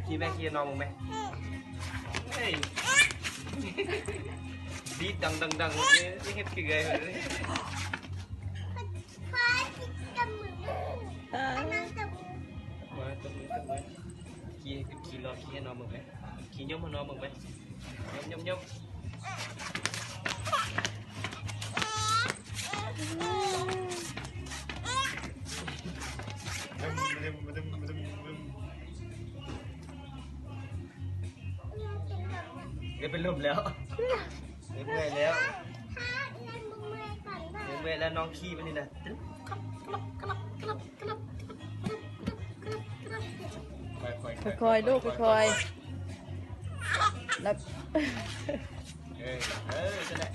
ຂີ່ແມ່ ຂີ່ນ້ອງເບິ່ງແມ່ ເອີຍ ດີດດັງໆໆ ເອີຍ ເຮັດຄືໄງ ມາຕົບມື ຕົບມື ຂີ່ ຂີ່ລອ ຂີ່ໃຫ້ນ້ອງເບິ່ງໄປ ຂີ່ຍົມໃຫ້ນ້ອງເບິ່ງໄປ ຍົມໆໆ ດຽວເປັນລົມແລ້ວ ເມື່ອຍແລ້ວ ເມື່ອຍແລ້ວ ນ້ອງຂີ່ມັນນີ້ນະ ຄ່ອຍໆ ລູກ ຄ່ອຍໆ ແລ້ວ ເອີ ເອີ ຊັ້ນແຫຼະ.